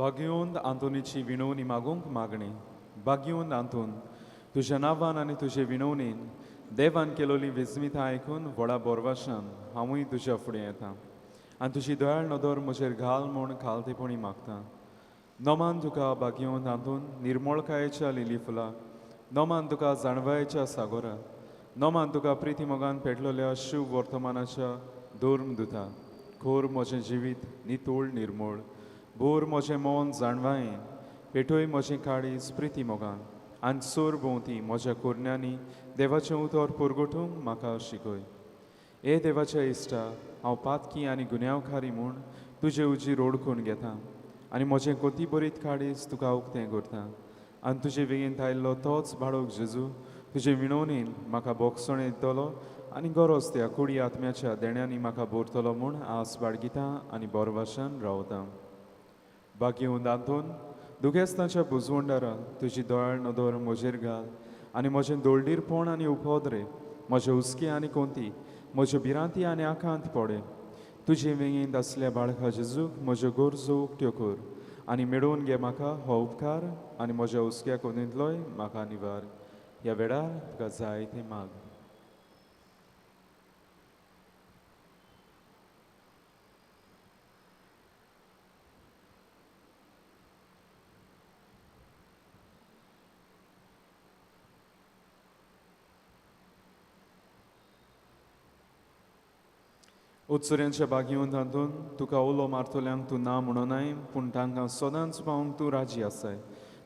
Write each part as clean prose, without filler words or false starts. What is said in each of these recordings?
भाग्यवंत आंतोनीची विणवणी मागूंक मागणी. भाग्यवंत आंतोन, तुज्या नांवान आनी तुजे विणवणीन देवान केलोली विस्मिता आयकून व्हडा बोरवाशान हांवूय तुज्या फुडें येता आनी तुजी दयाळ नदर म्हजेर घाल म्हूण खालतेपणी मागता. नमान तुका भाग्यवंत आंतोन निर्मळकायेच्या लिली फुलां, नमान तुका जाणवायेच्या सागोरा, नमान तुका प्रिती मोगान पेटलोल्या शिव वर्तमानाच्या धर्म दुता. खोर म्हजें जिवीत नितोळ निर्मळ, बोर म्हजें मन जाणवायेन, पेटोय म्हजें काळीज प्रिती मोगान आनी सोर भोंवती म्हज्या कोरण्यांनी देवाचें उतर पुरगोटूंक म्हाका शिकय. हे देवाच्या इश्टा, हांव पातकी आनी गुन्यांवकारी म्हूण तुजे उजीर ओळखून घेता आनी म्हजें कोती बरीत काळीज तुका उक्तें करता आनी तुजे वेगेंत आयिल्लो तोच बाळक जेजू तुजे विणवणेन म्हाका बोगसणें दितलो आनी गरज त्या कुडी आत्म्याच्या देण्यांनी म्हाका भरतलो म्हूण आस बाळगिता आनी बोरवाशान रावता. भाग्यवंत आंतोन, दुगेस्ताच्या बुजवंडारा तुजी दयाळ नदर म्हजेर घाल आनी म्हजें दोळडीरपण आनी उपद्रे, म्हजे हुस्के आनी कोंती, म्हज्यो भिरांती आनी आकांत पडे. तुजे वेंगेंत आसल्या बाळका जेजूक म्हज्यो गरजो उक्त्यो कर आनी मेळोवन घे म्हाका हो उपकार आनी म्हज्या हुस्क्या कोंतींतलोय म्हाका निवार. ह्या वेळार तुका जाय तें माग. उत्सुऱ्यांच्या भाग्यवंत हातून तुका उलो मारतल्यांक तूं ना म्हणोनाय, पूण तांकां सदांच पावंक तूं राजी आसाय.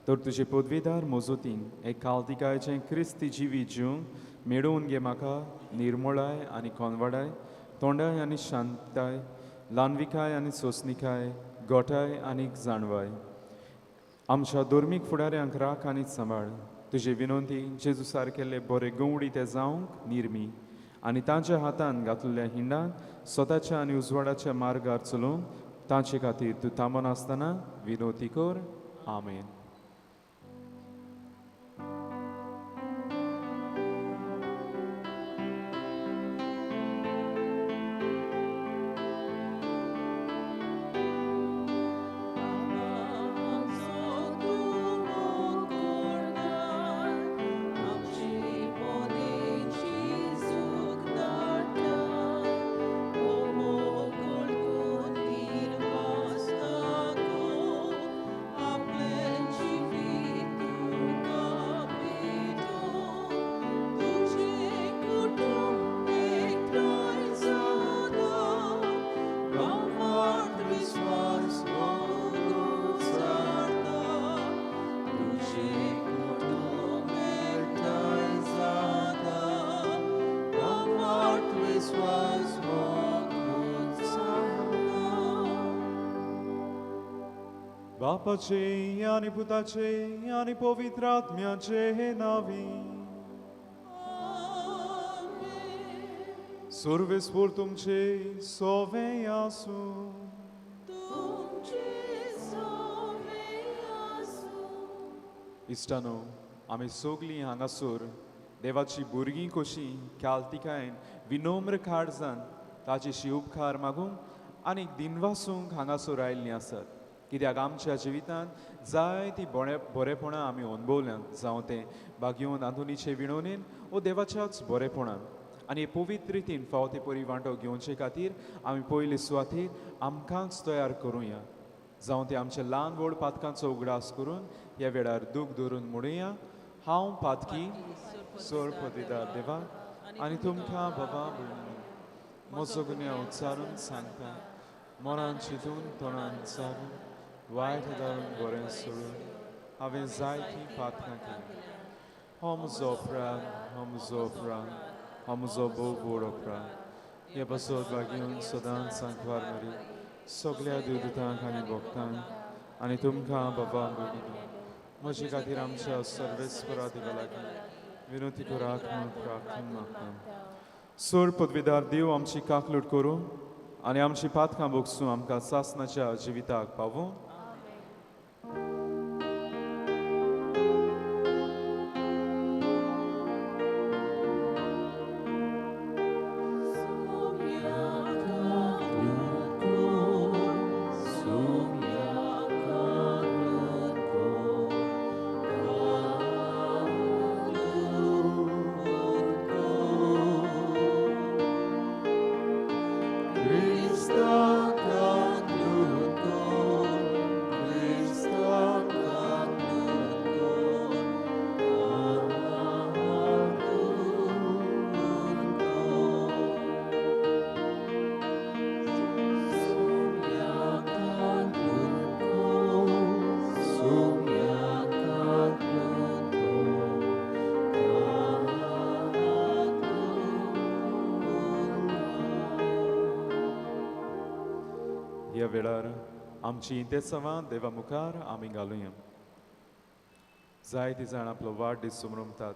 तर तुजे पदवीदार मजतीन एक कालतिकायचें क्रिस्ती जिवीत जिवंक मेळोवन घे म्हाका निर्मळाय आनी कोनवाडाय, तोंडाय आनी शांतताय, ल्हानविकाय आनी सोंसणिकाय, गोठाय आनी जाणवाय. आमच्या धर्मीक फुडाऱ्यांक राख आनी सांबाळ. तुजे विनंती जेजू सारकेल्ले बरे गवडी ते जावंक निर्मी आनी तांच्या हातान घातलेल्या हिंडान स्वताच्या आनी उजवाडाच्या मार्गार चलोवंक तांचे खातीर तूं थांबनासतना विनोती कर. आमेन. बापाचे आनी पुताचे आनी पवित्र आत्म्याचे नांवी. सर्वेस्पर तुमचे सोवे आसूं. इश्टानो, आमी सगलीं हांगासर देवाची भुरगीं कशीं ख्यालतिकायेन विनम्र काळजान ताचेशी उपकार मागूंक आनी दिनवासूंक हांगासर आयिल्लीं आसात. कित्याक आमच्या जिवितांत जायतीं बरेपणां आमी अणभवल्यांत, जावं तें भाग्यवंत आंतोनीचे विणवणेन वो देवाच्याच बरेपणान. आनी पवित्र रितीन फावो ते परी वांटो घेवचे खातीर आमी पयले सुवातेर आमकांच तयार करुया. जावं तें आमच्या ल्हान व्हड पातकांचो उगडास करून ह्या वेळार दूख धरून म्हणुया, हांव पातकी सोर पदवीदार देवा आनी तुमकां बाबा भयणी म्हजो गुन्यांव उच्चारून सांगता, मनान चिंतून तोंडान चारून वायट धारून बरें सोडून हांवें जायतीं पातकां केलीं. हो म्हजो अपराध, हो म्हजो अपराध, हो म्हजो भोव व्हड अपराध. हे पासत भाग्यवंत सदांच सांकवार मरी सगल्या देवदूतांक आनी भक्तांक आनी तुमकां बाबा भयणी म्हजे खातीर आमच्या सर्वेस्परा देवा लागीं विनोती करात म्हूण प्रार्थना मागता. सोर पदवीदार देव आमची काकलूट करूं आनी आमची पातकां भोगसूं आमकां सासनाच्या जिविताक पावूं. ह्या वेळार आमची इंतेसांवां देवा मुखार आमी घालुया. जायतीं जाण आपलो वाडदीस समरमतात,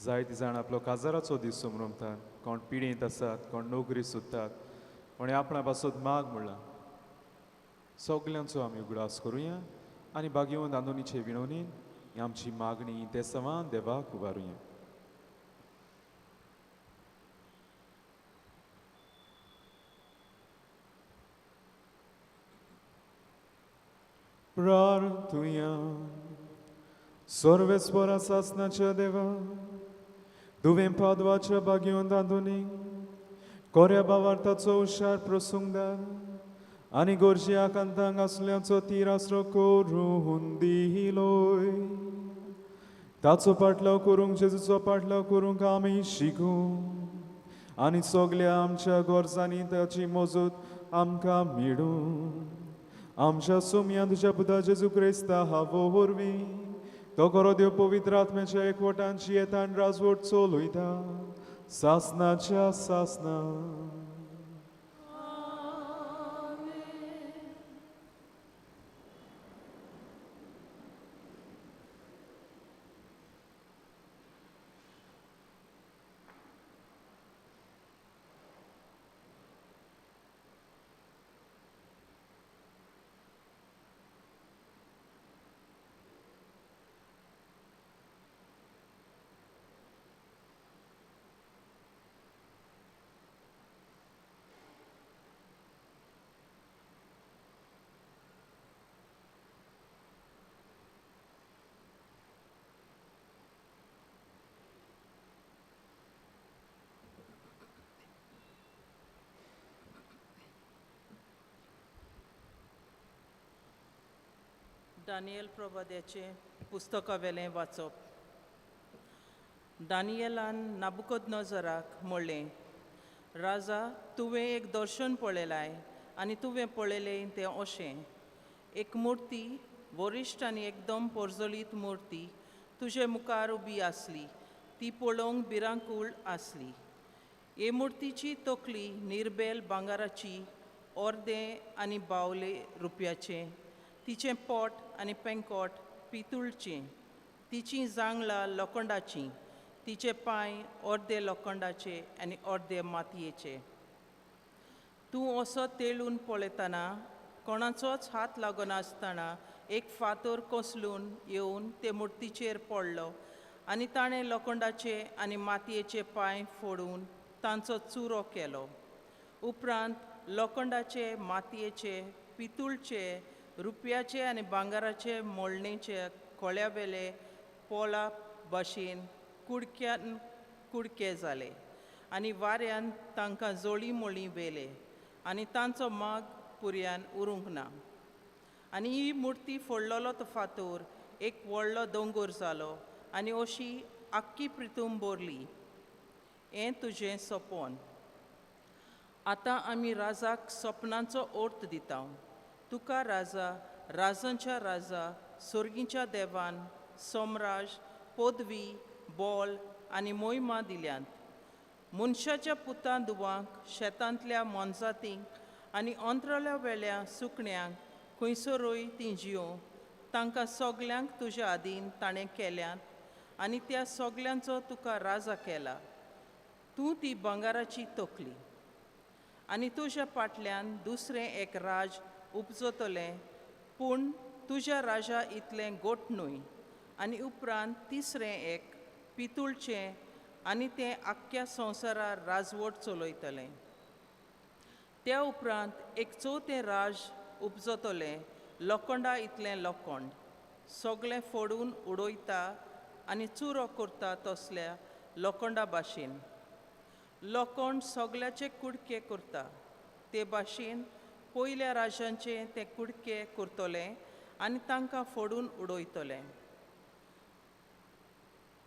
जायतीं जाण आपलो काजाराचो दीस समरमतात, कोण पिडेंत आसात, कोण नोकरी सोदतात, कोणी आपणा पासत माग म्हणलां. सगल्यांचो आमी उगडास करुया आनी भाग्यवंत आंदोनीचे विणवणीन ही आमची मागणी इंतेसांवां देवाक उबारुया. प्रार्थुया. सर्वेस्वरा सासनाच्या देवा, तुवें पादवाच्या भाग्यवंत आंदोनीक कोऱ्या बावार्थाचो हुशार प्रसंगदार आनी गोरजी आकांतांक आसल्याचो तीर आसरो करून दिलोय. ताचो पाटलाव करूंक, जेजूचो पाटलाव करूंक आमी शिकूं आनी सगल्या आमच्या गरजांनी ताची मजत आमकां मेळूं. आमच्या सोमया तुज्या पुता जेजू क्रिस्ता हावो वरवीं तो खरो देव पवित्र आत्म्याच्या एकवटान जियेतान राजवट चलयता सासनाच्या सासना. दानियल प्रवाद्याचें पुस्तकावेलें वाचप. दानियलान नाबुकोदनोजराक म्हणलें, राजा, तुवें एक दर्शन पळयलाय आनी तुवें पळयलें तें अशें, एक मुर्ती, वरिश्ठ आनी एकदम पोरजोलीत मुर्ती तुजे मुखार उबी आसली, ती पळोवंक भिरांकूळ आसली. हे मुर्तीची तकली निर्बेल भांगराची, अर्दें आनी बावले रुपयाचें, तिचें पोट आनी पेंकोट पितुळचें, तिचीं जांगलां लोखंडाचीं, तिचे पांय अर्दे लोखंडाचे आनी अर्दे मातयेचे. तूं असो तेळून पळयतना कोणाचोच हात लागनासतना एक फातर कोसळून येवन ते मुर्तीचेर पडलो आनी ताणें लोखंडाचे आनी मातयेचे पांय फोडून तांचो चुरो केलो. उपरांत लोखंडाचे, मातयेचे, पितुळचे, रुपयाचे आनी भांगराचे मोळणेचे कोळ्यावेले पोला भाशेन कुडक्यान कुडके जाले आनी वाऱ्यान तांकां जोळी मोळी व्हेले आनी तांचो माग पुर्यान उरूंक ना. आनी ही मुर्ती फोडलेलो तो फातोर एक व्हडलो दोंगोर जालो आनी अशी आख्खी प्रितूम भरली. हें तुजें सपन. आतां आमी राजाक सपनांचो अर्थ दिता. तुका राजा, राजांच्या राजा, सोर्गीच्या देवान सम्राज, पदवी, बोल आनी मोहिमा दिल्यांत. मनशाच्या पुतां दुवांक, शेतांतल्या मोनजातींक आनी अंतराळ्या वेल्या सुकण्यांक खंयसरूय तीं जियों, तांकां सगल्यांक तुज्या आदीन ताणें केल्यांत आनी त्या सगल्यांचो तुका राजा केला. तूं ती भांगराची तकली आनी तुज्या फाटल्यान दुसरें एक राज उपजतलें, पूण तुज्या राजा इतलें गोट न्हय. आनी उपरांत तिसरें एक पितुळचें आनी तें आख्ख्या संवसारार राजवट चलयतलें. त्या उपरांत एक चवथें राज उपजतलें, लोखंडा इतलें लोखंड, सगळें फोडून उडयता आनी चुरो करता तसल्या लोखंडा भाशेन. लोखंड सगळ्याचे कुडके करता ते भाशेन पयल्या राजांचे ते कुडके करतले आनी तांकां फोडून उडयतले.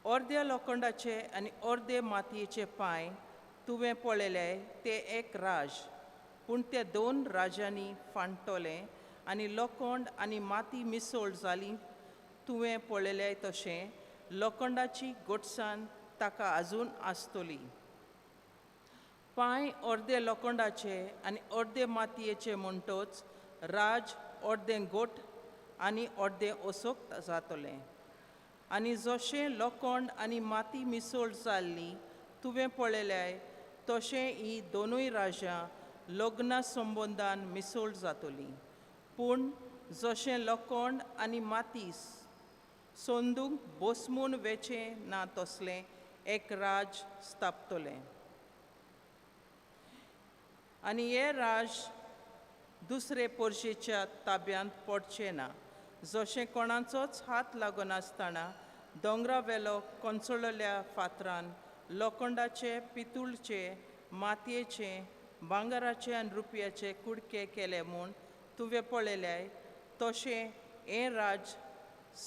अर्द्या लोखंडाचे आनी अर्दे मातयेचे पांय तुवें पळयले ते एक राज, पूण ते दोन राजांनी फांडटले आनी लोखंड आनी माती मिसळ जाली तुवें पळयले तशें लोखंडाची गोटसाण ताका आजून आसतली. पांय अर्दे लोखंडाचे आनी अर्दे मातयेचे म्हणटच राज अर्दें गोट आनी अर्दें असोक्त जातलें. आनी जशें लोखंड आनी माती मिसळ जाल्ली तुवें पळयल्याय तशें ही दोनूय राजां लग्ना संबंदान मिसळ जातलीं. पूण जशें लोखंड आनी माती संदूंक बसमून वेचें ना तसलें एक राज स्थापतलें. आनी हें राज दुसरे पोरशेच्या ताब्यांत पडचें ना. जशें कोणाचोच हात लागनासतना दोंगरा वेलो कोसळिल्ल्या फातरान लोखंडाचे, पितूळचे, मातयेचे, भांगराचे आनी रुपयाचे कुडके केले म्हूण तुवें पळयल्याय तशें हें राज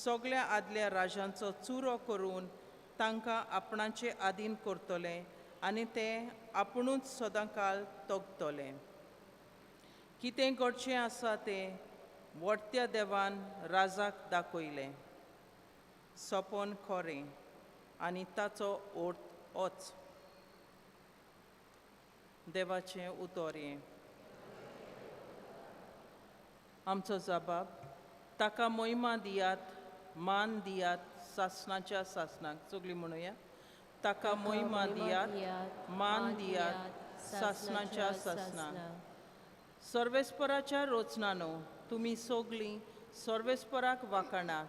सगळ्या आदल्या राजांचो चुरो करून तांकां आपणाचे आदीन करतलें आनी तें आपुणूच सदांकाळ तगतलें. कितें घडचें आसा तें वडत्या देवान राजाक दाखयलें. सपन खरें आनी ताचो अर्थ होच. देवाचें उतर हें. आमचो जबाब ताका मोहिमा दियात, मान दियात सासणाच्या सासणाक. सगळीं म्हणुया, ताका मोहिमा दियात, मान दियात सासणाच्या सासणाक. सर्वेस्पराच्या रोचनानो तुमी सगळीं सर्वेस्पराक वाखाणात.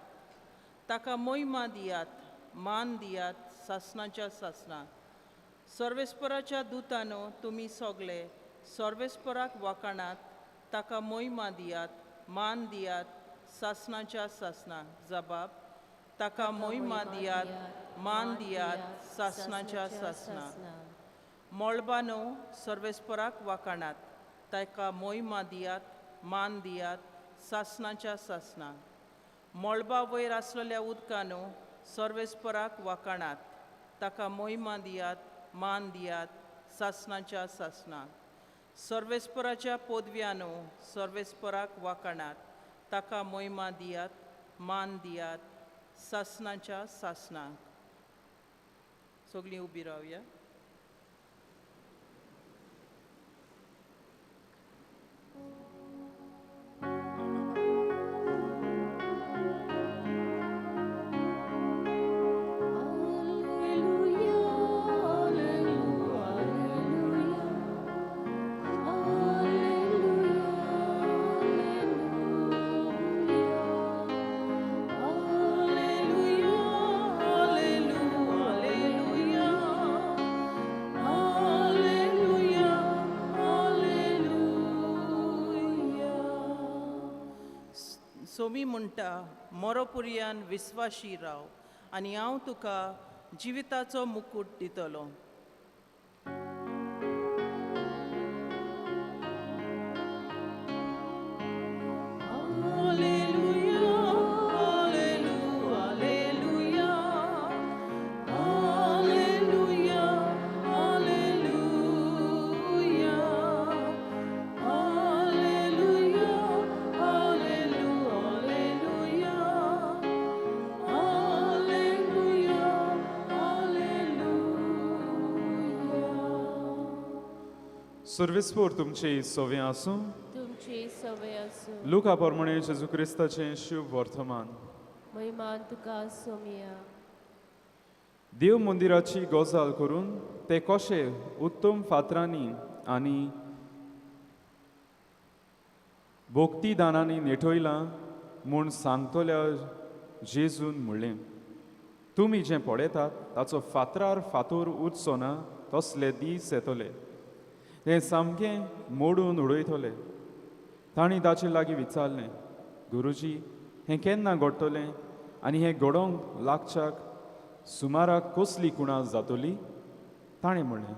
ताका मोहिमा दियात, मान दियात सासणाच्या सासणाक. सर्वेस्पराच्या दुतानो तुमी सगळे सर्वेस्पराक वाखाणात. ताका मोहिमा दियात, मान दियात सासणाच्या सासणाक. जबाब ताका मोहिमा दियात, मान दियात सासणाच्या सासणाक. मळबानो सर्वेस्पराक वाखाणात. ताका मोहिमा दियात, मान दियात सासणाच्या सासणाक. मळबा वयर आसलेल्या उदकानो सर्वेस्पराक वाखाणात. ताका मोहिमा दियात, मान दियात सासणाच्या सासणाक. सर्वेस्पराच्या पदव्यानो सर्वेस्पराक वाखाणात. ताका मोहिमा दियात, मान दियात सासणाच्या सासणाक. सगळीं उबी रावया. सोमी म्हणटा, मोरोपुर्यान विस्वाशी राव आनी हांव तुका जिविताचो मुकूट दितलो. सर्वेस्पोर तुमचे सवे आसूं. तुमचे सवे आसूं. लुका प्रमाणे जेजू क्रिस्ताचें शुभ वर्तमान. महिमान तुका सोमिया. देव मंदिराची गजाल करून ते कशे उत्तम फातरांनी आनी भक्ती दानांनी नेटयलां म्हूण सांगतल्या जेजून म्हणलें, तुमी जें पळयतात ताचो फातरार फातोर उरचो ना तसले दीस येतले, तें सामकें मोडून उडयतले. तांणी ताचे लागीं विचारलें, गुरुजी हें केन्ना घडटलें आनी हें घडोवंक लागच्याक सुमाराक कसली कुणां जातली? ताणें म्हणलें,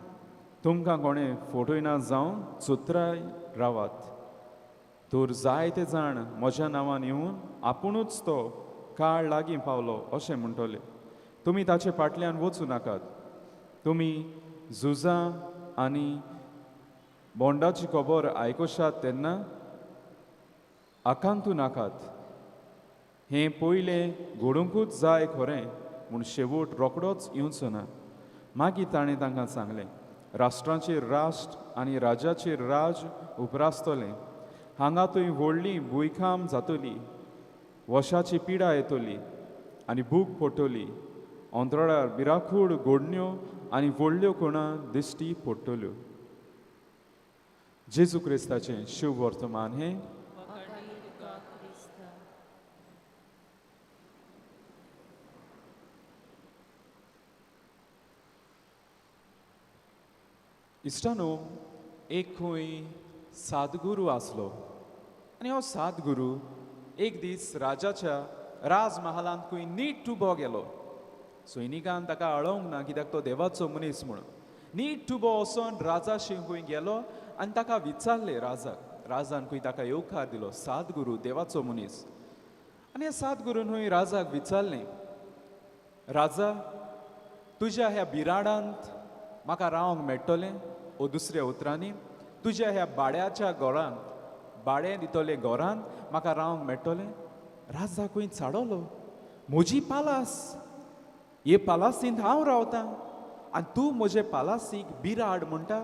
तुमकां कोणें फटयना जावन चुत्राय रावात. तर जायते जाण म्हज्या नांवान येवन आपुणूच तो काळ लागीं पावलो अशें म्हणटले. तुमी ताचे फाटल्यान वचूं नाकात. तुमी झुजां आनी बोंडाची खबर आयकुशात तेन्ना आकांतू नाकात. हें पयलें घडोवंकूच जाय खरें, पूण शेवट रोखडोच येवचो ना. मागीर ताणें तांकां सांगलें, राष्ट्रांचेर राष्ट्र आनी राजाचेर राज उपरासतलें. हांगा थंय व्हडली भुंयकांप जातली, वशाची पिडा येतली आनी भूक पडटली. अंतराळार भिराकूड घडण्यो आनी व्हडल्यो खुणा दिश्टी पडटल्यो. जेजू क्रिस्ताचें शुभ वर्तमान हें. वाखाणी तुका क्रिस्ता. इश्टानो, एक खंय सादगुरू आसलो आनी हो सादगुरू एक दीस राजाच्या राजमहालांत खंय नीट उबो गेलो. सैनिकान ताका आळोवंक ना, कित्याक तो देवाचो मनीस म्हणून. नीट उबो वचोन राजाशी खंय गेलो आनी ताका विचारलें राजाक. राजान खंय ताका येवकार दिलो, सादगुरू देवाचो मनीस. आनी ह्या सादगुरून खंय राजाक विचारलें, राजा, तुज्या ह्या बिराडांत म्हाका रावंक मेळटलें? ओ दुसऱ्या उतरांनी, तुज्या ह्या भाड्याच्या घरांत, भाडें दितलें घरांत म्हाका रावंक मेळटलें? राजा खंय चाडवलो, म्हजी पालास, हे पालासींत हांव रावतां आनी तूं म्हजे पालासीक बिराड म्हणटा?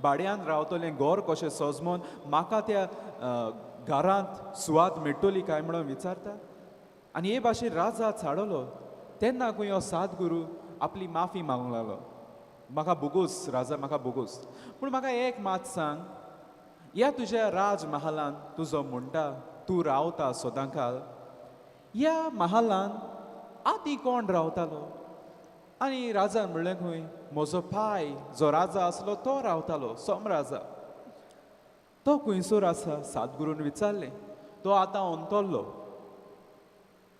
भाड्यान रावतलें घर कशें सजमोन म्हाका त्या घरांत सुवात मेळटली काय म्हणून विचारता? आनी हे भाशेन राजा चाडवलो. तेन्ना खंय हो सादगुरू आपली माफी मागूंक लागलो, म्हाका बोगोस राजा, म्हाका बोगोस, पूण म्हाका एक मात सांग, ह्या तुज्या राजमहालांत तुजो म्हणटा तूं रावता सदांकाल, ह्या महालांत आदी कोण रावतालो? आनी राजान म्हणलें खंय, म्हजो पाय जो राजा आसलो तो रावतालो, सोम राजा. तो खंयसर आसा? सादगुरून विचारलें. तो आतां अंतरलो.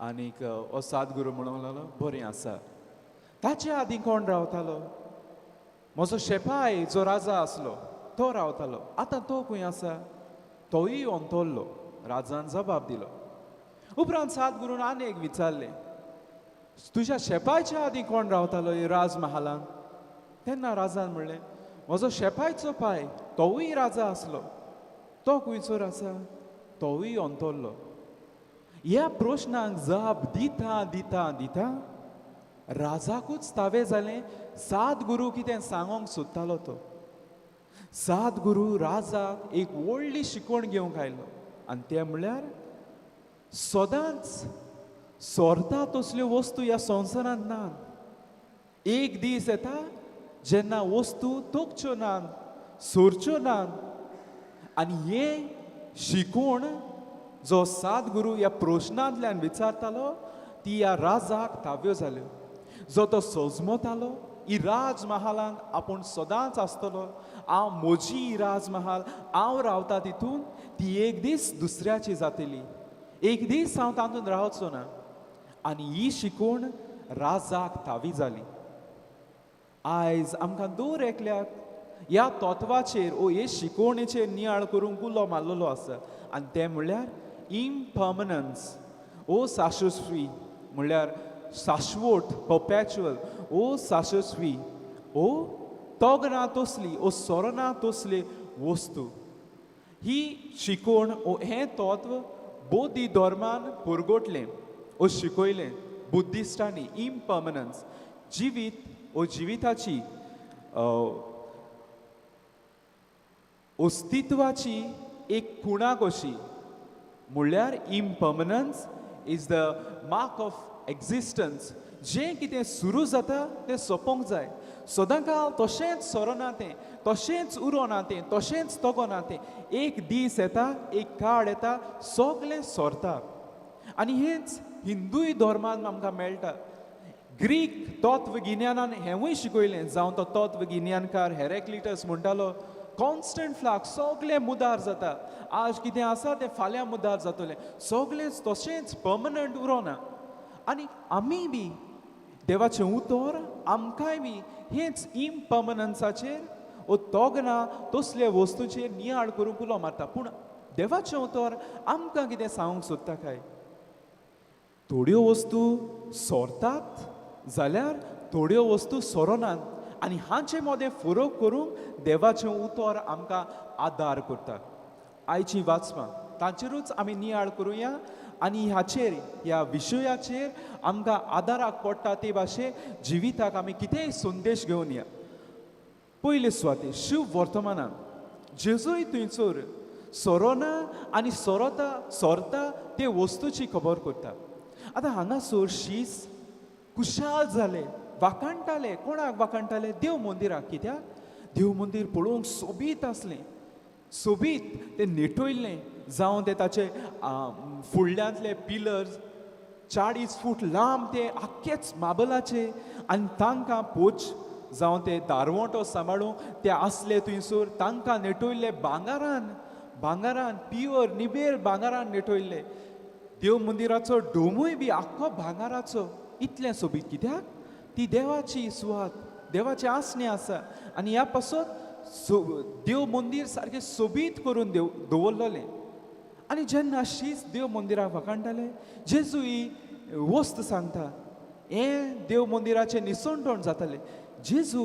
आनीक हो सादगुरू म्हणूंक लागलो, बरें आसा. ताचे आदीं कोण रावतालो? म्हजो शेपाय जो राजा आसलो तो रावतालो, आतां तो खंय आसा? तोय अंतरलो. राजान जबाब दिलो. उपरांत सादगुरून आनी एक विचारलें, तुज्या शेपायच्या आदीं कोण रावतालो हे राजमहालांत? तेन्ना राजान म्हणलें, म्हजो शेपायचो पाय तोवूय राजा आसलो, तो खंयसर आसा? तोवूय अंतरलो. ह्या प्रश्नांक जाप दिता दिता दिता राजाकूच तावे जालें सादगुरू कितें सांगोंक सोदतालो तो. सादगुरू राजाक एक व्हडली शिकवण घेवंक आयलो आनी तें म्हणल्यार सदांच सोरता तसल्यो वस्तू ह्या संवसारांत ना. एक दीस येता जेन्ना वस्तू तोखच्यो ना, सोरच्यो ना. आनी हें शिकवण जो सादगुरू ह्या प्रश्नांतल्यान विचारतालो ती ह्या राजाक ताव्यो जाल्यो. जो तो सजमतालो ही राजमहालांत आपूण सदांच आसतलो, हांव म्हजी ही राजमहाल, हांव रावता तितून, ती एक दीस दुसऱ्याची जातली, एक दीस हांव तातूंत रावचो ना. आनी ही शिकवण राजाक तावी जाली. आयज आमकां दर एकल्याक ह्या तत्वाचेर ओ हे शिकवणेचेर नियाळ करूंक उलो मारलेलो आसा. आनी तें म्हणल्यार इम्पर्मनन्स ओ शाश्वती, म्हणल्यार शाश्वत, पर्पेच्युअल ओ शाश्वती ओ तगना तसली ओ सोरना तसली वस्तू. ही शिकवण ओ हें तत्व बौद्धी धर्मान पुरगोटलें ओ शिकयलें बुद्धिस्टांनी. इम्पर्मनन्स जिवीत ओ जिविताची अस्तित्वाची एक खुणा कशी, म्हणल्यार impermanence is the mark of existence. जें कितें सुरू जाता तें सोंपोंक जाय. सदांकाळ तशेंच सोरना तें, तशेंच उरोना तें, तशेंच तगोना तें. एक दीस येता, एक काळ येता, सगलें सोरता. आनी हेंच हिंदूय धर्मान आमकां मेळटा. ग्रीक तत्वगिन्यानान हेंवूय शिकयलें, जावं तो तत्वगिन्यानकार हेरेक्लिटस म्हणटालो कॉन्स्टंट फ्लाक्स, सगलें मुदार जाता, आज कितें आसा तें फाल्यां मुदार जातलें, सगलें तशेंच पर्मनंट उरोना. आनी आमी बी देवाचें उतर आमकांय बी हेंच इम्पर्मनन्साचेर ओ तोगना तसले वस्तूचेर नियाळ करूंक उलो मारता. पूण देवाचें उतर आमकां कितें सांगूंक सोदता काय? थोड्यो वस्तू सोरतात जाल्यार थोड्यो वस्तू सोरनात. आनी हांचे मदें फरक करूंक देवाचें उतर आमकां आदार करता. आयची वाचपां तांचेरूच आमी नियाळ करुया आनी हाचेर ह्या विशयाचेर आमकां आदाराक पडटा ते भाशे जिविताक आमी कितेंय संदेश घेवन या. पयले सुवातेर शिव वर्तमानान जेजूय थंयसर सोरोना आनी सोरोता सोरता ते वस्तूची खबर करता. आतां हांगासर शीस खुशाल जाले, वाखाणटाले. कोणाक वाखाणटाले? देव मंदिराक. कित्याक? देव मंदीर पळोवंक सोबीत आसलें, सोबीत तें नेटयल्लें, जावं तें ताचे फुडल्यांतले पिलर्स 40 फूट लांब, ते आख्खेच मार्बलाचे, आनी तांकां पोच जावं ते दारवंटो सांबाळूंक ते आसले थंयसर, तांकां नेटयल्ले भांगारान, भांगारान प्युअर निबेर भांगारान नेटयल्ले. देव मंदिराचो डोमूय बी आख्खो भांगाराचो. इतलें सोबीत कित्याक? ती देवाची सुवात, देवाचें आसणें आसा आनी ह्या पासत देव मंदीर सारकें सोबीत करून देव दवरलेलें. आनी जेन्ना शीस देव मंदिराक वाखाणटाले, जेजू ही वस्त सांगता, हें देव मंदिराचें निसणटण जातालें. जेजू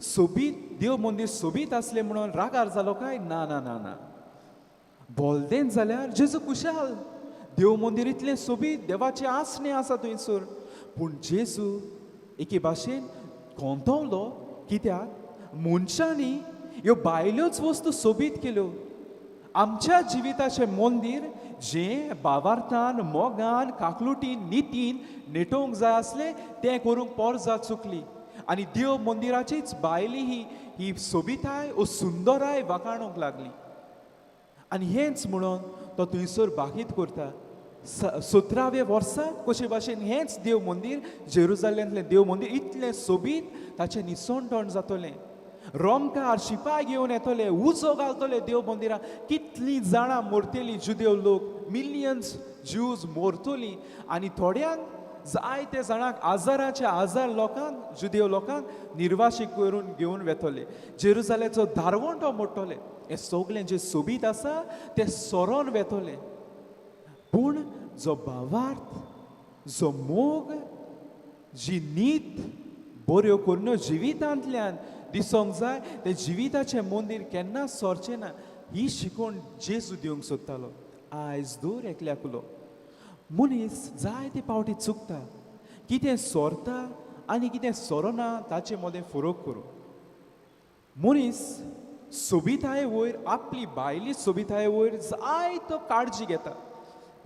सोबीत देव मंदीर सोबीत आसलें म्हणून रागार जालो काय? ना ना ना ना. बोलदेंच जाल्यार जेजू खुशाल, देव मंदीर इतलें सोबीत, देवाचें आसणें आसा थंयसर. पूण जेजू एके भाशेन कोंतवलो, कित्याक? मनशांनी ह्यो भायल्योच वस्तू सोबीत केल्यो. आमच्या जिविताचें मंदीर जें भावार्थान, मोगान, काकलुटीन, नितीन नेटोवंक जाय आसलें तें करूंक पोरजा चुकली आनी देव मंदिराचीच भायली ही ही सोबिताय ओ सुंदराय वाखाणूंक लागली. आनी हेंच म्हणून तो थंयसर बाकीत करता. 17व्या वर्सा कशे भाशेन हेंच देव मंदीर, जेरुजालेंतलें देव मंदीर इतलें सोबीत, ताचें निसणटण जातलें. रोमकार शिपाय घेवन येतले, उजो घालतले देव मंदिरां, कितलीं जाणां मरतलीं, जुदेव लोक, मिलियन्स ज्यूज मरतलीं आनी थोड्यांक जायते जाणांक हजाराचे हजार लोकांक, जुदेव लोकांक निर्वाशीक करून घेवन वेतले, जेरुजाल्याचो दारवंटो मोडटले. हें सगळें जें सोबीत आसा तें सरोन वेतलें. पूण जो भावार्थ, जो मोग, जी नीत बऱ्यो करून जिवितांतल्यान दिसोंक जाय, तें जिविताचें मंदीर केन्ना सरचें ना. ही शिकवण जेजू दिवंक सोदतालो. आयज दर एकल्याकुलो मनीस जायते फावटी चुकता, कितें सोरता आनी कितें सोरना ताचे मदें फरक करूं. मनीस सोबिताये वयर, आपली भायली सोबिताये वयर जायतो काळजी घेता,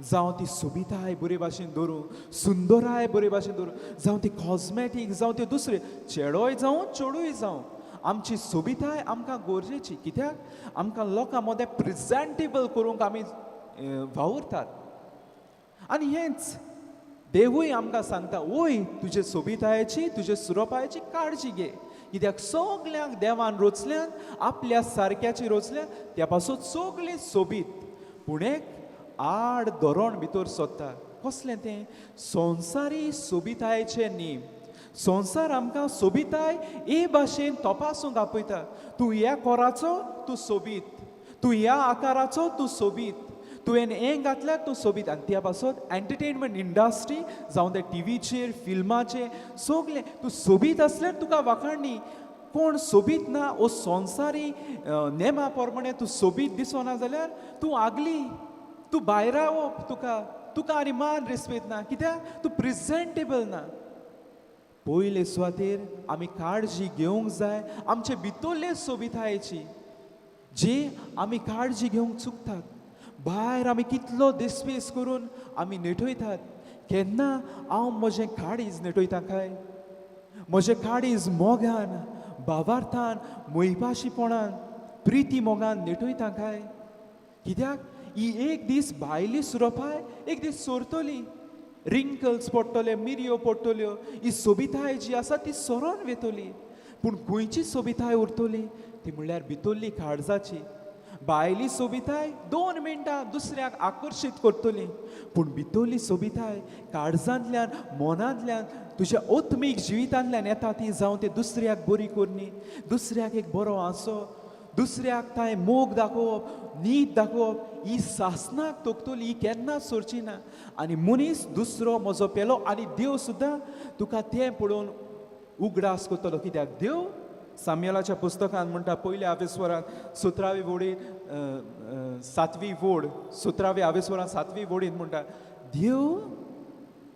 जावं ती सोबिताय बरे भाशेन दवरूं, सुंदराय बरे भाशेन दवरूं, जावं ती कॉस्मॅटीक, जावं त्यो दुसरे चेडोय जावं चेडूय जावं, आमची सोबिताय आमकां गरजेची. कित्याक? आमकां लोकां मदें प्रेजेंटेबल करूंक आमी वावुरतात. आनी हेंच देवूय आमकां सांगता, वय तुजे सोबितायेची, तुजे सुरोपायेची काळजी घे, कित्याक सगल्यांक देवान रोचल्यान, आपल्या सारक्याची रोचल्यान, त्या पासून सगळीं सोबीत. पूण एक आड धोरण भितर सोदता. कसलें तें? संवसारी सोबितायेचे नेम. संवसार आमकां सोबिताय ए भाशेन तपासूंक आपयता. तूं ह्या कोराचो तूं सोबीत, तूं ह्या आकाराचो तूं सोबीत, तुवें हें घातल्यार तूं सोबीत. आनी त्या पासत एंटरटेनमेंट इंडस्ट्री, जावं तें टिवीचेर, फिल्माचेर, सगलें तूं सोबीत आसल्यार तुका वाखाणणी. कोण सोबीत ना ओ संवसारी नेमा प्रमाणे तूं सोबीत दिसना जाल्यार तूं आगली, तूं भायरावप, तुका तुका आनी मान रेस्पेद ना, कित्याक तूं प्रेजेंटेबल ना. पयले सुवातेर आमी काळजी घेवंक जाय आमचे भितरले सोबितायेची, जी आमी काळजी घेवंक चुकतात. भायर आमी कितलो दिसपेस करून आमी नेटयतात, केन्ना हांव म्हजें काळीज नेटयता काय? म्हजें काळीज मोगान, भावार्थान, मोयपाशीपणान, प्रिती मोगान नेटयता काय? कित्याक ही एक दीस भायली सुरोपाय एक दीस सोरतली, रिंकल्स पडटले, मिरयो पडटल्यो, ही सोबिताय जी आसा ती सरोन वेतली. पूण खंयची सोबिताय उरतली? ती म्हणल्यार भितरली काळजाची. भायली सोबिताय 2 मिनटां दुसऱ्याक आकर्शीत करतली, पूण भितरली सोबिताय काळजांतल्यान, मनांतल्यान, तुज्या आत्मीक जिवितांतल्यान येता ती, जावं ते दुसऱ्याक बरी करणी, दुसऱ्याक एक बरो हांसो, दुसऱ्याक तांय मोग दाखोवप, नीत दाखोवप, ही सासनाक तोखतली, ही केन्नाच सोरची ना. आनी मनीस दुसरो म्हजो पेलो आनी देव सुद्दां तुका तें पळोवन उगडास करतलो. कित्याक देव साम्यलाच्या पुस्तकान म्हणटा, पयल्या आवेस्वरान 17वी वोडीन, 7वी वोड, 17वी आवेस्वरान 7वी वोडीन म्हणटा, देव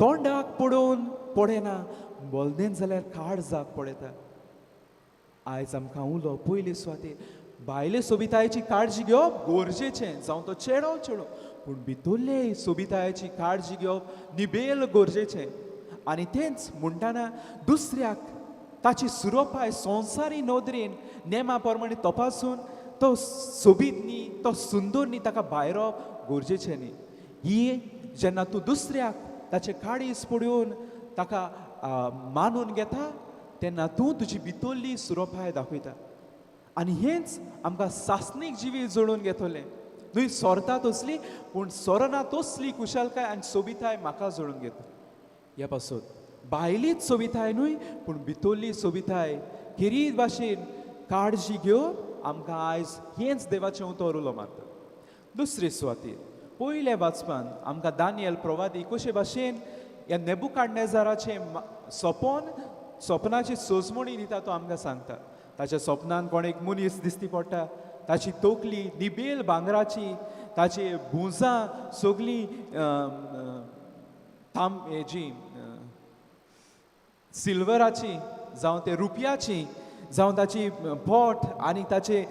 तोंडाक पळोवन पळयना, बोलदेन जाल्यार काळजाक पळयता. आयज आमकां उलो पयले सुवातेर भायले सोबितायेची काळजी घेवप गरजेचें, जावं तो चेडो चेडो, पूण भितरले सोबितायेची काळजी घेवप निबेल गरजेचें. आनी तेंच म्हणटना दुसऱ्याक ताची सुरोपाय संवसारी नदरेन नेमा प्रमाणे तपासून तो सोबीत न्ही, तो सुंदर न्ही, ताका भायरप गरजेचें न्ही. ही जेन्ना तूं दुसऱ्याक ताचे काळीज पळोवन ताका मानून घेता तेन्ना तूं तुजी भितरली सुरोपाय दाखयता. आनी हेंच आमकां सासणीक जिवीत जोडून घेतलें. न्हय सोरता तसली, पूण सोरना तसली कुशलकाय आनी सोबिताय म्हाका जोडून घेता. ह्या पासत भायलीच सोबिताय न्हय, पूण भितरली सोबिताय खेरीत भाशेन काळजी घेवप आमकां आयज हेंच देवाचें उतर उलो मारता. दुसरे सुवातेर पयल्या वाचपान आमकां दानियल प्रवादी कशे भाशेन ह्या नेबुकाडनेजाराचें सपन, सपनाची सोजमणी दिता तो आमकां सांगता. ताच्या सपनान कोण एक मनीस दिसती पडटा, ताची तकली निबेल भांगराची, ताची भुजां सगळीं ताम हेजी सिल्वराची, जावं ते रुपयाची, जावं ताची पोट आनी ताचे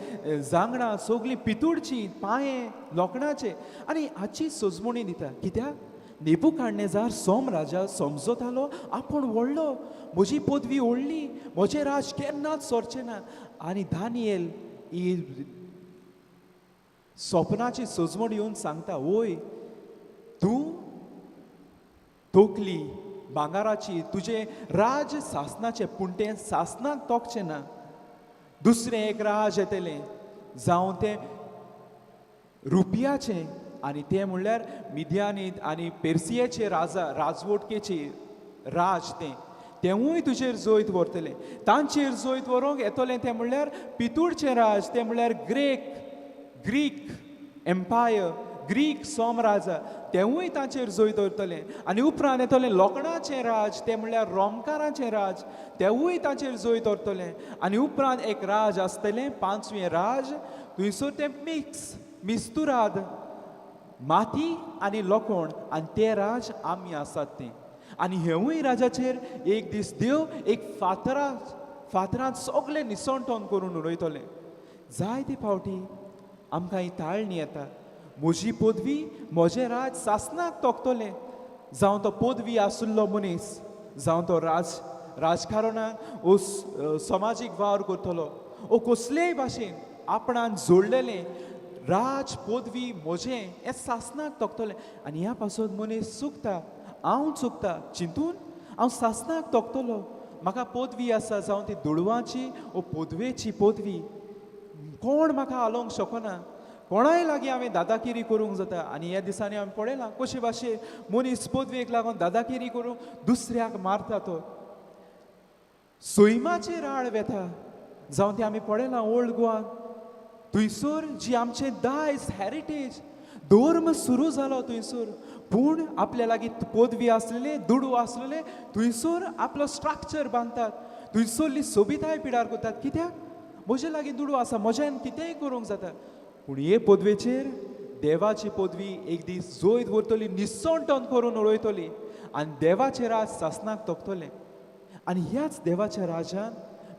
जांगणां सगळीं पितूळची, पांये लोखणाचे, आनी हाची सोजमणी दिता. कित्याक नेबुकाडनेजार सोम राजा समजतालो आपूण व्हडलो, म्हजी पदवी व्हडली, म्हजें राज केन्नाच सरचें ना. आनी दानियल ही सपनाची सोजमण येवन सांगता, वय तूं तकली भांगाराची, तुजें राज सासनाचें, पूण तें सासनाक तोखचें ना. दुसरें एक राज येतलें, जावं तें रुपयाचें, आनी तें म्हणल्यार मिद्यानीत आनी पेर्सियेचे राजा राजवटकेचे राज, तें तेंवूय तुजेर जैत व्हरतलें. तांचेर जैत व्हरूंक येतलें तें म्हणल्यार पितूळचें राज, तें म्हणल्यार ग्रीक एम्पायर, ग्रीक सोमराजा, तेंवूय तांचेर जैत दवरतलें. आनी उपरांत येतलें लोखणाचें राज, तें म्हणल्यार रोमकारांचें राज, तेंवूय तांचेर जैत दवरतलें. आनी उपरांत एक राज आसतलें, पांचवें राज, थंयसर तें मिक्स मिस्तुराद माती आनी लोखण, आनी तें राज आमी आसात तें. आनी हेवूय राजाचेर एक दीस देव एक फातरांत सगळें निसणटण करून उडयतलें. जायते फावटी आमकां ही ताळणी येता, म्हजी पदवी म्हजें राज सासनाक तोखतलें. जावं तो पदवी आशिल्लो मनीस, जावं तो राजकारणाक वो समाजीक वावर करतलो, वो कसलेय भाशेन आपणान जोडलेलें राज पदवी म्हजें हें सासनाक तोखतलें. आनी ह्या पासत मनीस चुकता, हांव चुकता चिंतून हांव सासनाक तोखतलो, म्हाका पदवी आसा, जावं ती दुडवाची वो पदवेची पदवी, कोण म्हाका हालोवंक शकना, कोणाय लागीं हांवें दादागिरी करूंक जाता. आनी ह्या दिसांनी हांवें पळयलां कशे भाशेन मनीस पदवेक लागून दादागिरी करूंक दुसऱ्याक मारता, तो सैमाचेर आळ वेता. जावं तें आमी पळयलां ओल्ड गोवान, थंयसर जी आमचें दायज हॅरिटेज धर्म सुरू जालो थंयसर, पूण आपल्या लागीं पदवी आसलेले, दुडू आसलेले थंयसर आपलो स्ट्रक्चर बांदतात, थंयसरली सोबिताय पिडार करतात. कित्याक म्हजे लागीं दुडू आसा, म्हज्यान कितेंय करूंक जाता. पूण हे पदवेचेर देवाची पदवी एक दीस जैत व्हरतली, निसणटण करून उडयतली आनी देवाचें राज सासनाक तोखतलें. आनी ह्याच देवाच्या राजान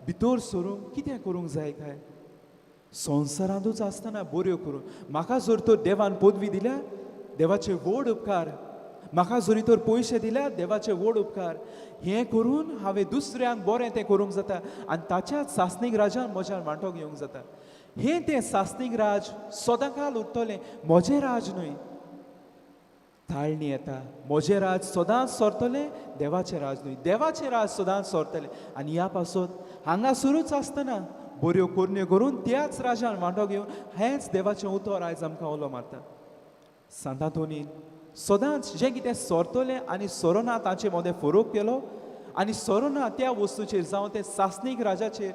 भितर सरूंक कितें करूंक जाय काय? संवसारांतूच आसतना बऱ्यो करूं. म्हाका जर तर देवान पदवी दिल्या, देवाचे व्हड उपकार, म्हाका जरी तर पयशे दिल्या, देवाचे व्हड उपकार, हें करून हांवें दुसऱ्यांक बरें तें करूंक जाता आनी ताच्याच सासणीक राजान म्हज्यान वांटो घेवंक जाता. हें तें सासणीक राज सदांकाल उरतलें, म्हजें राज न्हय. ताळणी येता, म्हजें राज सदांच सरतलें, देवाचें राज न्हय, देवाचें राज सदांच सरतलें. आनी ह्या पासत हांगासरूच आसतना बऱ्यो करण्यो करून त्याच राजान वांटो घेवन हेंच देवाचें उतर आयज आमकां उलो मारता. सांतांतोनीन सदांच जें कितें सरतलें आनी सरना तांचे मदें फरक केलो आनी सरना त्या वस्तूचेर, जावं तें सासणीक राजाचेर,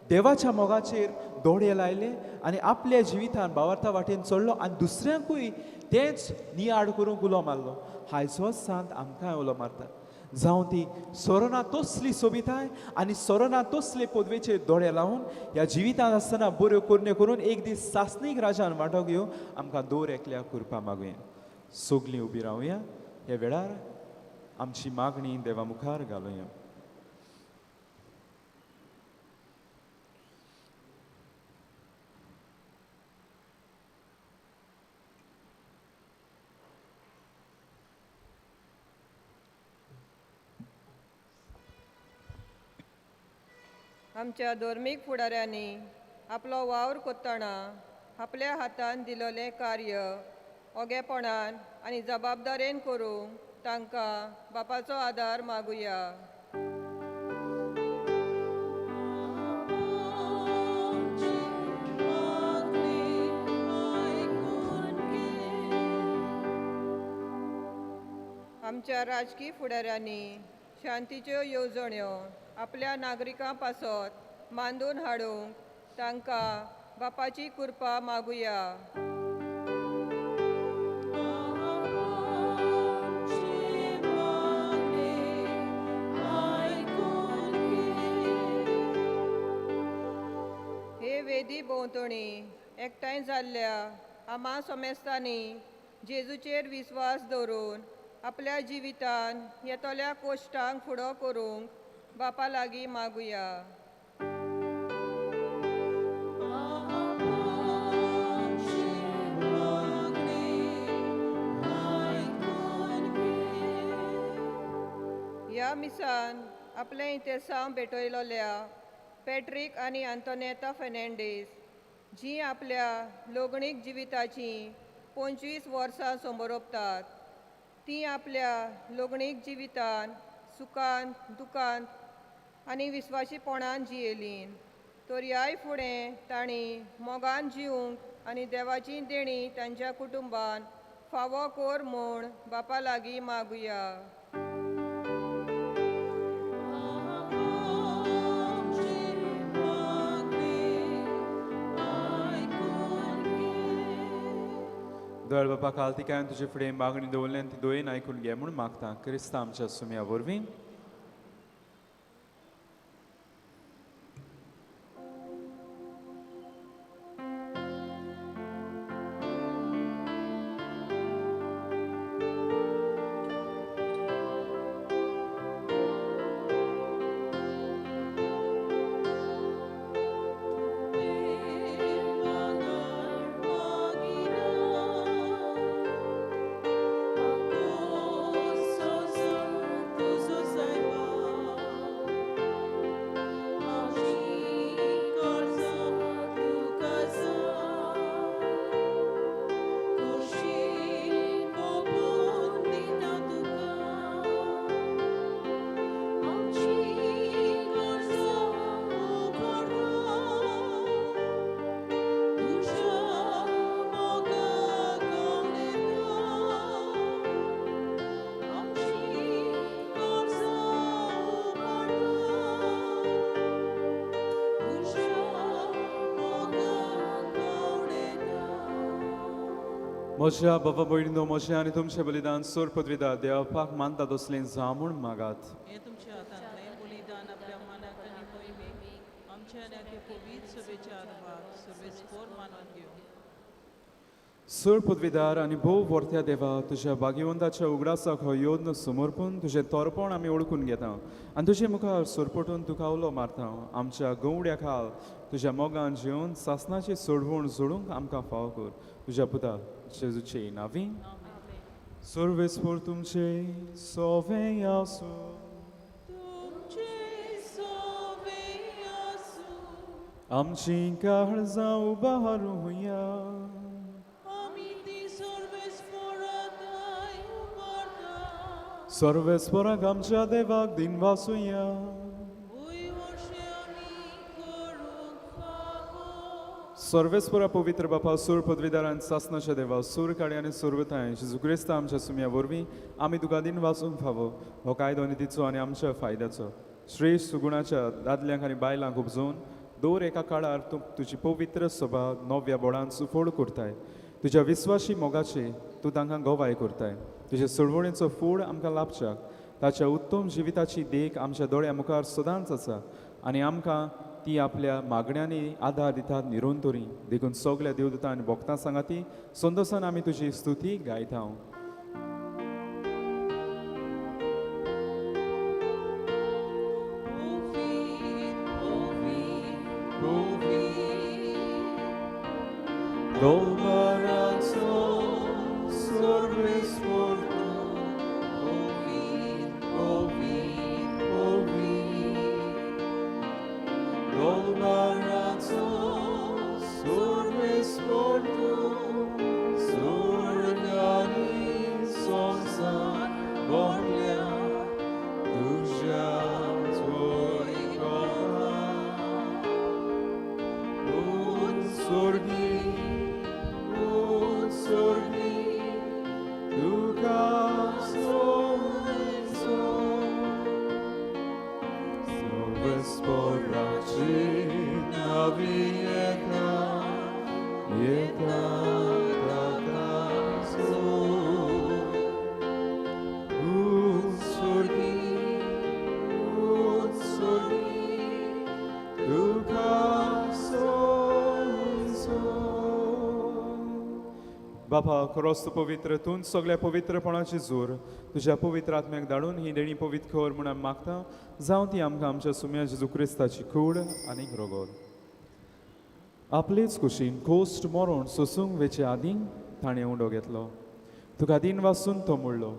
देवाच्या मोगाचेर दोळे लायले आनी आपल्या जिवितान भावार्था वाटेन चडलो आनी दुसऱ्यांकूय तेंच नियाळ करूंक उलो मारलो. हायचोच सांत आमकांय उलो मारता. जावं ती सोरोना तसली सोबिताय आनी सोरोना तसले पदवेचेर दोळे लावन ह्या जिवितांत आसतना बऱ्यो करण्यो करून एक दीस सासणीक राजान वांटो घेवन आमकां दर एकल्याक कृपा मागुया. सगलीं उबी रावया, ह्या वेळार आमची मागणी देवा मुखार घालुया. आमच्या धर्मीक फुडाऱ्यांनी आपलो वावर कोत्तना आपल्या हातान दिलोलें कार्य ओगेपणान आनी जबाबदारेन करूंक तांकां बापाचो आदार मागुया. आमच्या राजकी फुडाऱ्यांनी शांतीच्यो येवजण्यो आपल्या नागरिकां पासत मांडून हाडूंक तांकां बापाची कृपा मागुया. हे वेदी भोंवतणी एकठांय जाल्ल्या आमा समेस्तांनी जेजूचेर विस्वास दवरून आपल्या जिवितान येतल्या कोश्टांक फुडो करूंक बापा लागीं मागुया. ह्या मिसान आपलें इतिहासांव भेटयलोल्या पॅट्रीक आनी आंतोनेता फेर्नांडीस जी आपल्या लोगणीक जिविताची 25 वर्सां समरोपतात ती आपल्या लोगणीक जिवितान सुखान दुखान आनी विस्वाशीपणान जियेलीं तर ह्याय फुडें तांणी मोगान जिवंक आनी देवाची देणी तांच्या कुटुंबान फावो कर म्हूण बापा लागीं मागुया. दयाळ बापा कालतिकायन तुजे फुडें मागणी दवरलें आनी ती दोयेन आयकून घे म्हूण मागता क्रिस्ता आमच्या सुम्या वरवीं. म्हज्या बाबा भयणीनो म्हजें आनी तुमचें बलिदान सोर पदवीदार देवपाक मानता तसलें जावं म्हूण मागात. हें तुमच्या हातांतलें बलिदान आपल्या मनाक आनी मोहिमेक आमच्या आनी पवित्र सभेच्या आरभार सर्वेस्पोर मानून घेवं. सोर पदवीदार आनी भोव व्हरत्या देवा तुज्या भाग्यवंताच्या उगडासाक हो योद्न समर्पून तुजें तोरपण आमी ओळखून घेता आनी तुजे मुखार सोरपटून तुका उलो मारता. आमच्या गवड्या खाल तुज्या मोगान जेवन सासनाची सोडवण जोडूंक आमकां फावो कर तुज्या पुता जेजूचे नावी. सर्वेस्पोर तुमचे सोवे आसूं. आमची काळजां उबारुया. सर्वेस्पोराक आमच्या देवाक दिन वासुया. सर्वेस्पोरा पवित्र बापा सूर पदवीदारान सासनाच्या देवा सूर काडी आनी सुरवताय जेजू क्रिस्ता आमच्या सुम्या वरवीं आमी तुका दिन वाचूंक फावो हो कायदो आनी तिचो आनी आमच्या फायद्याचो श्रेश्ठ सुगुणाच्या दादल्यांक आनी बायलांक उपजोवन दर एका काळार तूं तुजी पवित्र सभा नव्या बोडान सुफोड करताय. तुज्या विस्वाशी मोगाची तूं तांकां गवाय करताय. तुजे सोडवणेचो फूड आमकां लाभच्याक ताच्या उत्तम जिविताची देख आमच्या दोळ्या मुखार सदांच आसा आनी आमकां ती आपल्या मागण्यांनी आदार दितात निरंतरी. देखून सगल्या देवदूतां आनी भक्तां सांगाती संतोसान आमी तुजी स्तुती गायता. गोलबाराचो सुरवेस्पोर तूं सुर्गानी संवसार भरल्या तुज्या उत्सर्गी उत्सर्गी तुका सोयचो सर्वेस्पोराची नावी येता येता ताकाचो उत्सर्गी उत्सर्गी तुका सोयचो. बापा खरोच तूं पवित्र तूं सगळ्या पवित्रपणाची जोर तुज्या पवित्र आत्म्याक धाडून ही देणी पवित्र कर म्हूण आमी मागता जावं ती आमकां आमच्या सुम्या जेजू क्रिस्ताची कूड आनी रोगोद. आपलेच कुशीन कोश्ट मरोण सोसूंक वेचे आदीं ताणें उंडो घेतलो तुका दिन वासून तो म्हणलो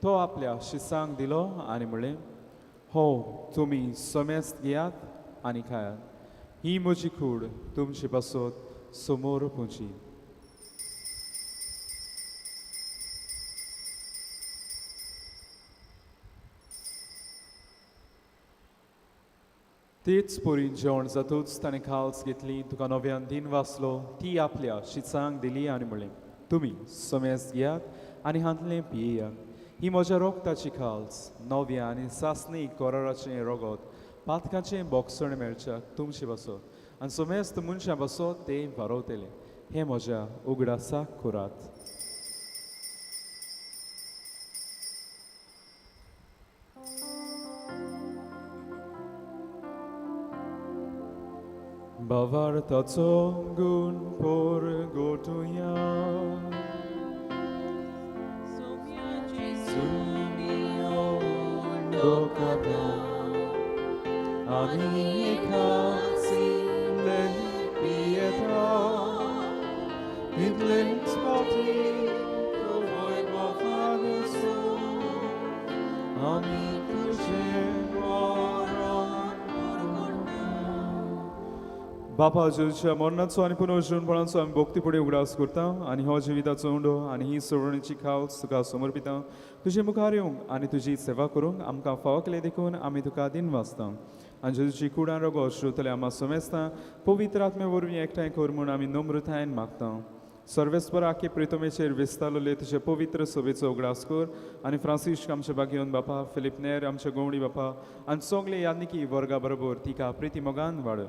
तो आपल्या शिसांक दिलो आनी म्हणलें हो तुमी समेस्त घेयात आनी खायात ही म्हजी कूड तुमचे पासत समोर पुंची. तेच परी जेवण जातूच ताणें खाल्स घेतली तुका नव्यान दिन वाचलो ती आपल्या शिसांक दिली आनी म्हणलें तुमी समेस्त घेयात आनी हांतलें पियेयात ही म्हज्या रोगताची खाल्स नव्या आनी सासणी कोराराचें रोगत पातकाचें बोगसण मेळच्याक तुमचे बसत आनी समेस्त मनशां बसत तें वारवतलें हें म्हज्या उगडासाक करात. भावार्थाचो गुण पोरगोटुया आनी खासिल्लें पियेता तितलेंच फावटी तूं वैभवान आमी तुजें मरण बापा जेजूच्या मरणाचो आनी पुनर्जीवनपणाचो आमी भक्ती फुडें उगडास करता आनी हो जिविताचो उंडो आनी ही सोडवणीची खावस तुका समर्पिता तुजे मुखार येवंक आनी तुजी सेवा करूंक आमकां फावो केलें देखून आमी तुका दिन वाचता आनी जेजूची कुडान रोगो श्रोतले आमा समेस्ता पवित्र आत्मे वरवीं एकठांय कर म्हूण आमी नम्रतायेन मागता. सर्वेस्पर आखे प्रितमेचेर विस्तारलेले तुजे पवित्र सभेचो उगडास कर आनी फ्रांसिस्क आमचे बागेवन बापा फिलीप नेर आमचे गोवणी बापा आनी सगळे यादनिकी वर्गा बरोबर तिका प्रिती मोगान वाड.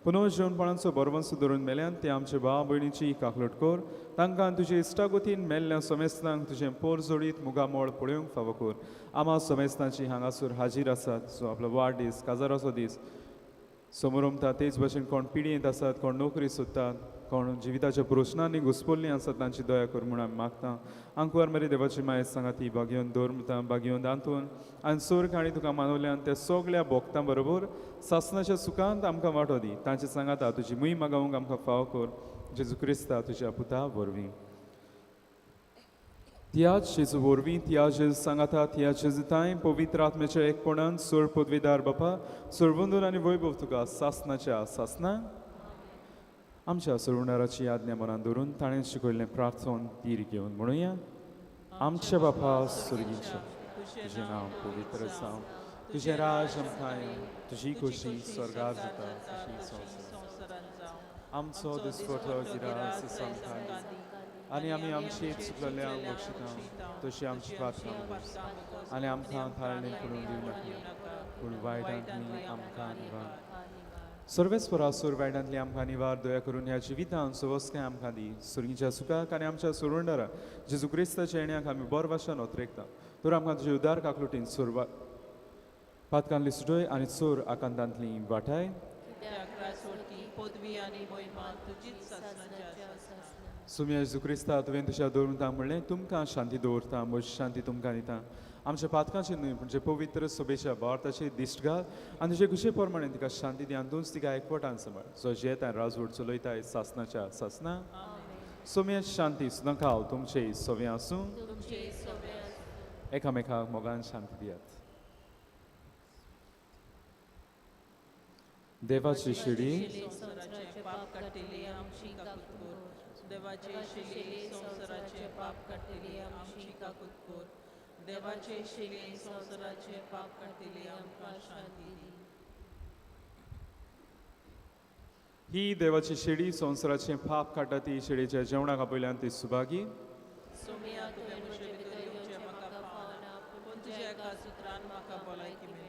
पुनर्जीवनपणाचो बरवंस धरून मेल्यान ते आमचे भाव भयणीची काकलट कर तांकां तुजे इश्टागोतीन मेल्ल्या समेस्तांक तुजें पोर जोडीत मुगामोळ पळोवंक फावो कर. आमा समेस्तांची हांगासर हाजीर आसात सो आपलो वाडदीस काजाराचो दीस समोरमता तेच भशेन कोण पिडयेंत आसात कोण नोकरी सोदतात कोण जिविताच्या प्रश्नांनी घुसपल्लीं आसात तांची दया कर म्हूण आमी मागता. आंकवार मरे देवाची मायेस सांगा ती बागेवन दवरता बागेवन दांतून आनी सोर्ग आनी तुका मानवल्यान त्या सगळ्या भोक्तां बरोबर सासनाच्या सुखांत आमकां वांटो दी तांचे सांगाता तुजी मुय मागोवंक आमकां फावो कर जेजू क्रिस्ता तुज्या पुता वरवीं. त्याच जेजू वरवीं त्या जेजू सांगाता त्या जेजुताय पवित्र आत्म्याच्या एकपणान सोड पदवीदार बापा सोडवंदून आनी वैभव तुका सासनाच्या सासना. आमच्या सोडवणाराची आज्ञा मनान धरून ताणें शिकयल्लें प्रार्थन धीर घेवन म्हणुया. आमच्या बापा सुर्गीच्या तुजें नांव पवित्र जावं तुजें राज आमकां येवं तुजी खोशी स्वर्गार जाता तशी संवसारांत. आमचो दिसपटो गिरास आमकां दी आनी आमी आमची चुकलेल्या बक्षिता तशी आमची प्रार्थना आनी आमकां थारणे करून दिवं नाका पूण वायटांतली आमकां निवार. सर्वेस्परा सूर वायटांतली आमकां निवार दया करून ह्या जिवितान सवस्काय आमकां दी सुर्गीच्या सुखाक आनी आमच्या सोडवणदारा जेजू क्रिस्ताच्या येण्याक आमी बरो भाशेन ओतरेकता तर आमकां तुजे उदार काकलुटीन सुरवात पातकांतली सुटय आनी चोर आकांतांतली वाटाय. सुम्या जेजू क्रिस्ता तुवें तुज्या दवरुंता म्हणलें तुमकां शांती दवरता म्हजी शांती तुमकां दिता आमच्या पातकांचे न्हय पूण जे पवित्र सभेच्या भारताचे दिश्ट घाल आनी तुजे खुशे प्रमाणे तिका शांती दी आनी तूंच तिका एकवटान सांबाळ जो जेता राजवट चलयताय सासनाच्या सासना. सोम्या शांती सुद्दां खाव तुमचे सवे आसूं एकामेकाक मोगान शांती दियात. देवाची शिडी संवसाराचे पाप काडटली आमची काकूत कर. देवाचे शिले संवसाराचे पाप काडटली आमची काकूत कर. देवाचे शिले संवसाराचे पाप काडटली आमकां शांती दी. ही देवाची शेडी संवसाराचें पाप काडटा ती शेडीच्या जेवणाक आपयल्यान ती सुभागी. सोमिया, तुवें म्हजे भितर येवचें म्हाका फावना, पूण तुज्या एका सुत्रान म्हाका भलायकी मेळटली.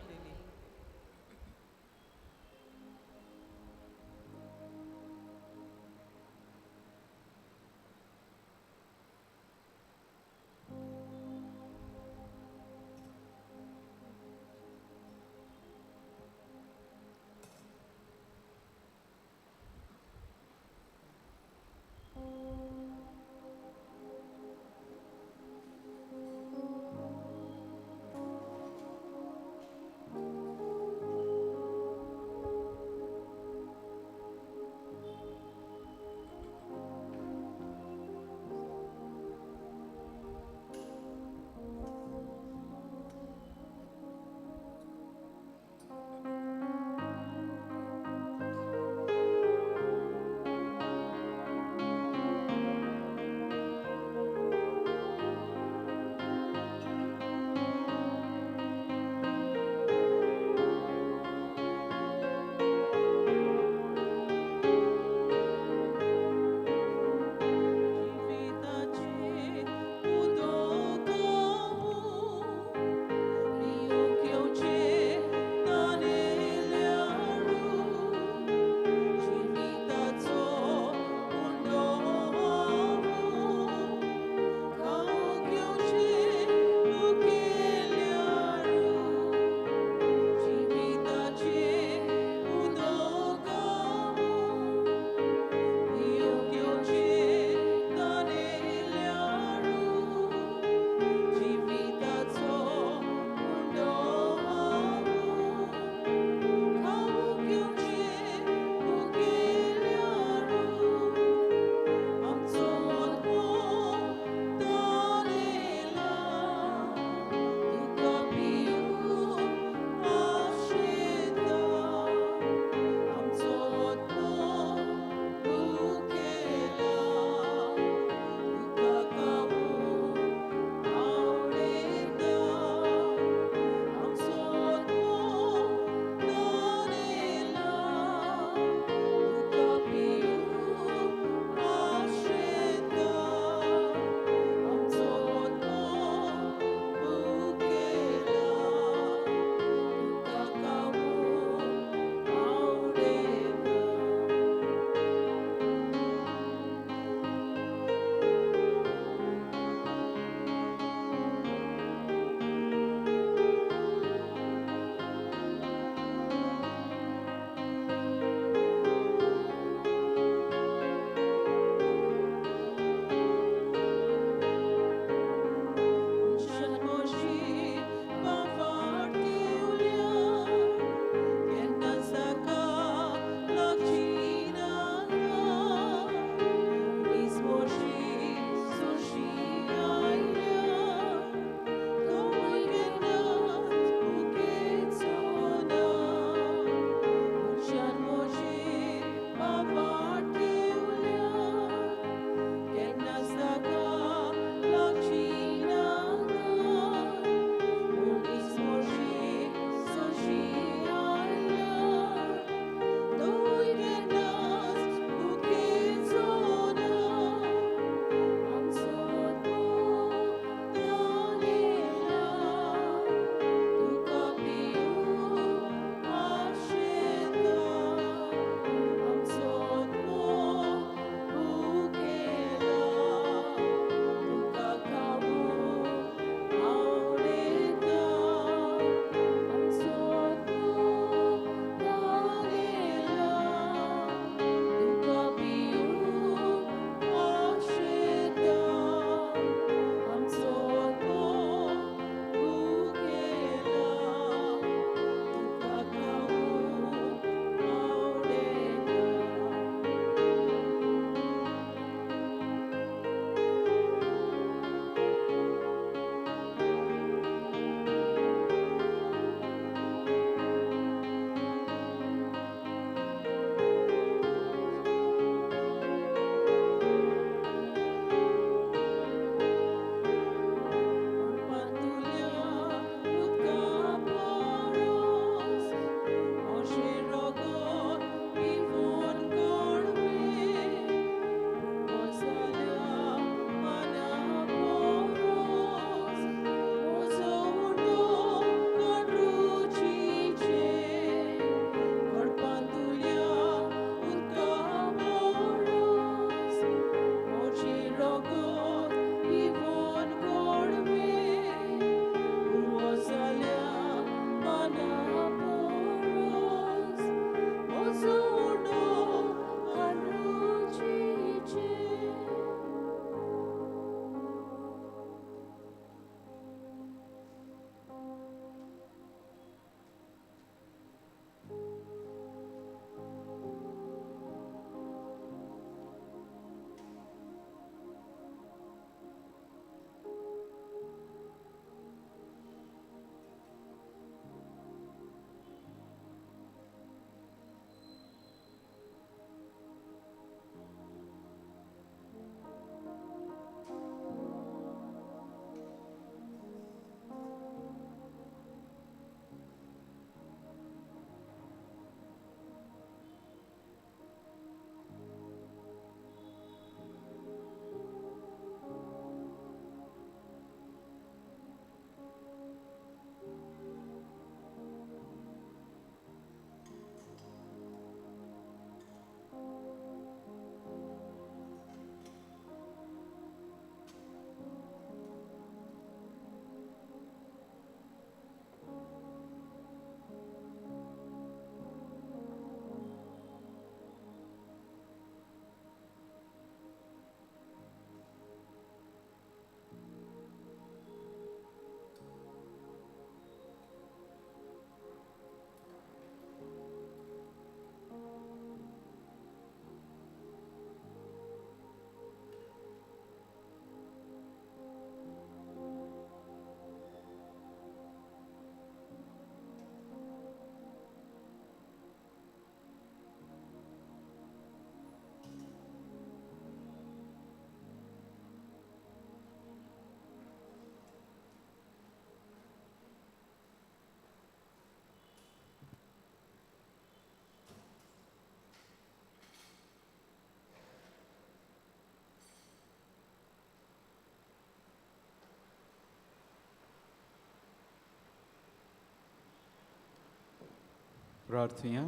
प्रार्थुया.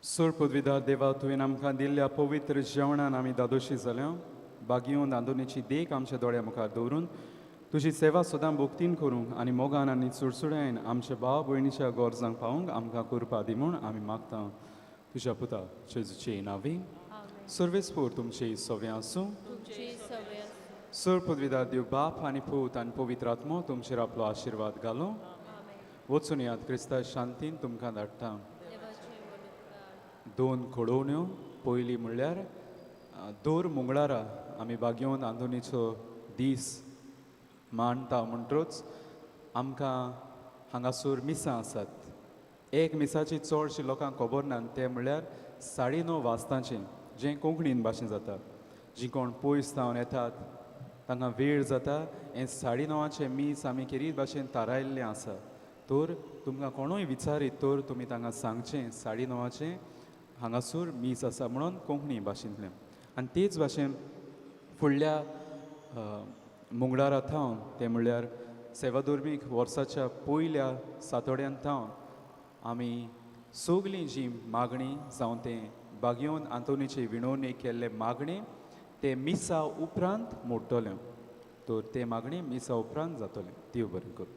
सोर पदवीदार देवा, तुवें आमकां दिल्ल्या पवित्र जेवणान आमी दादोशी जाल्या. बागयोन आंदोलनाची देख आमच्या दोळ्या मुखार दवरून तुजी सेवा सदां भक्तीन करूंक आनी मोगान आनी चुरचुड्यान आमच्या भाव भयणीच्या गरजांक पावूंक आमकां करपा दी म्हूण आमी मागता तुज्या पुता जेजूचे नांवी. सर्वेस्पोर तुमचे सवे आसूं. तुमचे सवे आसूं. सर पदवीदार देव बाप आनी पूत आनी पवित्र आत्मो तुमचेर आपलो आशिर्वाद घालूं. वचून यात, क्रिस्ता शांतीन तुमकां धाडटा. देवाचे व्हड उपकार. दोन घडोवण्यो. पयली म्हणल्यार दर मंगळारा आमी बागयोन आंदोनीचो दीस मांडटा म्हणटच आमकां हांगासर मिसां आसात. एक मिसाची चडशी लोकांक खबर ना, तें म्हणल्यार 9:30 वाजताचें, जें कोंकणीन भाशेन जाता. जीं कोण पयस जावन येतात तांकां वेळ जाता. हें 9:30 मीस आमी खेरीत भाशेन थारायल्लें आसा. तर तुमकां कोणूय विचारीत तर तुमी तांकां सांगचें 9:30 हांगासर मीस आसा म्हणून कोंकणी भाशेंतल्यान. आनी तेच भाशेन फुडल्या मंगळारा थावन, तें म्हणल्यार सेवाधर्मीक वर्साच्या पयल्या सातोड्यान थावन आमी सगलीं जी मागणी जावं तें बागयोन आंतोनीचे विणवणी केल्ले मागणें तें मिसा उपरांत मोडटलें. तर तें मागणें मिसा उपरांत जातलें. देव बरें करूं.